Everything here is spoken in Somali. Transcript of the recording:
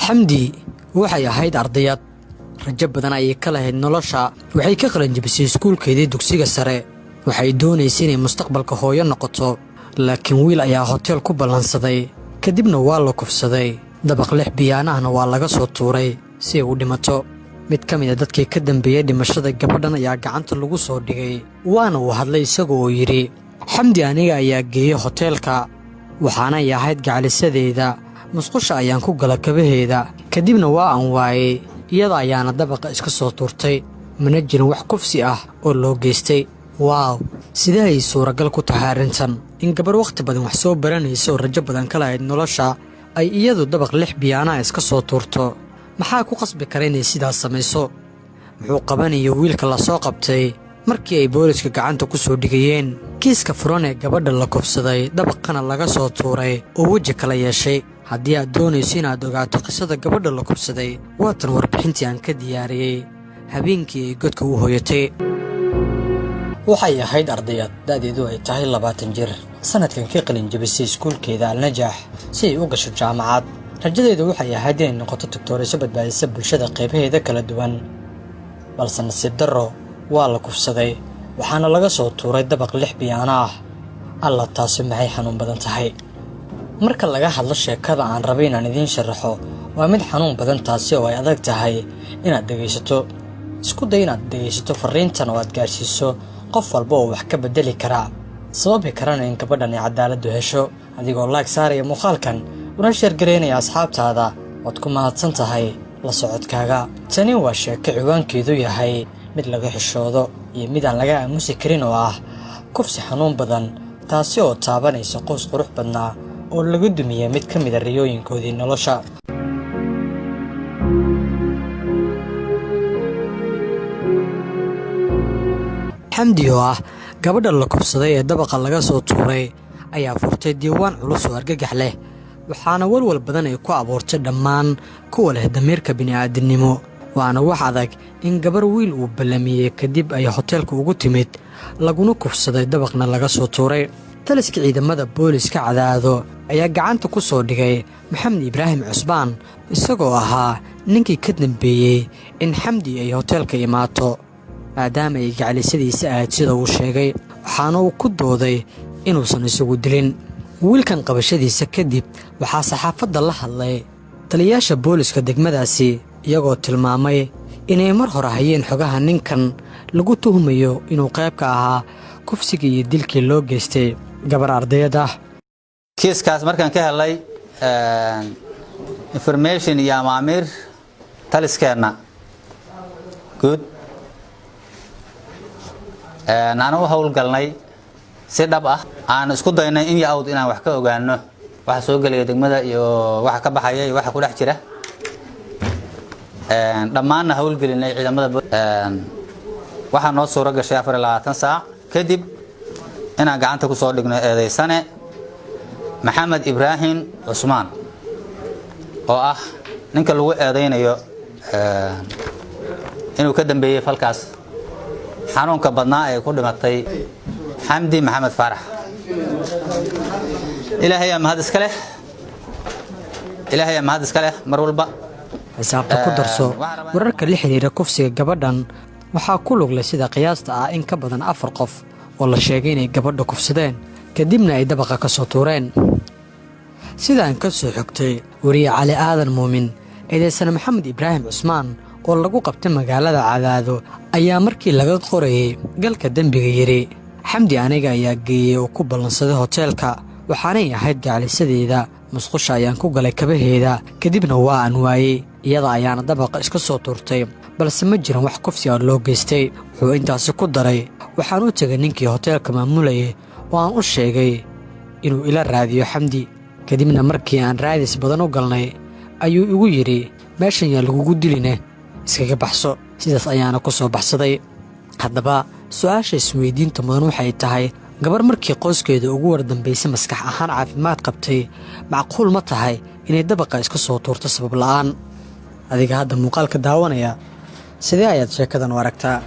Xamdi waxay ahayd ardayad rajo badan ayay ka lahayd nolosha. Waxay ka qalinjabisay iskuulkeedii dugsiga sare. Waxay doonaysay inay mustaqbalka hooyo noqoto, laakiin wiil ayaa hoteel ku ballansaday, kadibna waa la kufsaday. Dabaq lix biyaanahna waa laga soo tuuray si ay u dhimato. Mid ka mid ah dadkii ka dambeeyey dhimashada gabadhan ayaa gacanta lagu soo dhigay, waana uu hadlay isaga oo yidhi: "Xamdi aniga ayaa geeyey hoteelka, waxaanay ahayd gacalisadeeda. Musqusha ayaan ku gala kabaheeda, kadibna waa aan waayey. Iyada ayaana dabaqa iska soo tuurtay. Mana jirin wax kufsi ah oo loo geystay." Waaw, sidee ay suuragal ku tahay arrintan in gabarh wakhti badan wax soo baranaysa oo rajo badan ka lahayd nolosha ay iyadu dabaq lix biyaanaha iska soo tuurto? Maxaa ku qasbi kara inay sidaas samayso? Muxuu qabanaya wiilka la soo qabtay markii ay booliska gacanta ku soo dhigayeen? Kiiska furan ee gabadha la kufsaday, dabaqana laga soo tuuray oo weji kala yeeshay. Haddii aad doonayso inaad ogaato qisada gabadha la kufsaday, waatan warbixintii aan ka diyaariyey habeenkii ay godka u hoyatay. Waxay ahayd ardayad da'deedu ay tahay 20 jir, sanadkan ka qalin jabisay iskuulkeeda Alnajax si ay u gasho jaamacad. Rajadeedu waxay ahayd inay noqoto doktoorayso badbaadisa bulshada qaybaheeda kala duwan, balse nasiib darro waa la kufsaday, waxaana laga soo tuuray dabaq lix biyaano ah. Alla, taasi maxay xanuun badan tahay! Marka laga hadlo sheekada aan rabay inaan idiin sharaxo, waa mid xanuun badan, taasi oo ay adag tahay inaad dhegaysato. Isku day inaad dhegaysato fariintan oo aad gaarsiiso qof walba oo wax ka bedeli karaa, sababi karana in gabadhan ay cadaaladdu hesho, adigoo like saaraya muuqaalkan una share garaynaya asxaabtaada. Waad ku mahadsan tahay la socodkaaga. Tani waa sheeko ciwaankeedu yahay mid laga xishoodo iyo mid aan laga aamusi karin, oo ah kufsi xanuun badan, taasi oo taabanaysa qoys qurux badnaa oo laga dumiyey mid ka mid ah riyooyinkoodii nolosha. Xamdi oo ah gabadha la kufsaday ee dabaqa laga soo tuuray ayaa furtay diiwaan culus oo argagax leh, waxaana walwal badan ay ku abuurtay dhammaan kuwa leh damiirka bini'aadinimo. Waana wax adag in gabar wiil uu ballamiyey kadib ay hoteelka ugu timid, laguna kufsaday, dabaqna laga soo tuuray. Taliska ciidamada booliska Cadaado ayaa gacanta ku soo dhigay Maxamed Ibraahim Cusbaan, isagoo ahaa ninkii ka dambeeyey in Xamdi ay hoteelka imaato, maadaama ay gacalisadiisa ahayd sida uu sheegay. Waxaana uu ku dooday inuusan isagu dilin wiilkan. Qabashadiisa kadib waxaa saxaafadda la hadlay taliyayaasha booliska degmadaasi, iyagoo tilmaamay inay mar hore hayeen xogaha ninkan lagu tuhmayo inuu qayb ka ahaa kufsigii iyo dilkii loo geystay gabar ardayad ah. Kiiskaas markaan ka helay information iyo amaamiir taliskeenna guud, aan u howlgalnay si dhab ah, aan isku daynay in iyo awd inaan wax ka ogaano waxa soo gelaya degmada iyo waxa ka baxaya iyo waxa ku dhex jira dhammaanna. Howlgelinay ciidamada. Waxaa noo suuro gashay 24 saac kadib inaan gacanta ku soo dhigno eedaysane Maxamed Ibraahim Cusmaan, oo ah ninka lagu eedaynayo inuu ka dambeeyey falkaas xanuunka badnaa ee ku dhimatay Xamdi Maxamed Faarax. Ilaahay aa mahad iska leh, Ilaahay aa mahad iska leh mar walba. Xisaabta ku darso wararka la xiriira kufsiga gabadhan. Waxaa ku lug leh, sida qiyaasta ah, in ka badan afar qof oo la sheegay inay gabadha kufsadeen, kadibna ay dabaqa ka soo tuureen. Sidaan ka soo xogtay weriye Cali Aadan Muumin, eedeysane Maxamed Ibraahim Cusmaan oo lagu qabtay magaalada Cadaado ayaa markii laga qorayay galka dembiga yidhi: "Xamdi aniga ayaa geeyey oo ku ballansaday hoteelka, waxaanay ahayd gacalisadeeda. Musqusha ayaan ku galay kabaheeda, kadibna waa aan waayey. Iyada ayaana dabaqa iska soo tuurtay, balse ma jiran wax kufsi ah loo geystay." Wuxuu intaasi ku daray: "Waxaan u tegay ninkii hoteelka maamulayay oo aan u sheegay inuu ila raadiyo Xamdi. Kadibna markii aan raadis badan u galnay ayuu igu yidhi: 'Meeshan yaa lagugu diline, iskaga baxso.' Sidaas ayaana ku soo baxsaday." Haddaba, su-aasha isweydiinta mudan waxay tahay: gabar markii qoyskeeda ugu wardambaysay maskax ahaan caafimaad qabtay, macquul ma tahay inay dabaqa iska soo tuurto sabab la'aan? Adiga hadda muuqaalka daawanaya, sidee ayaad sheekadan u aragtaa?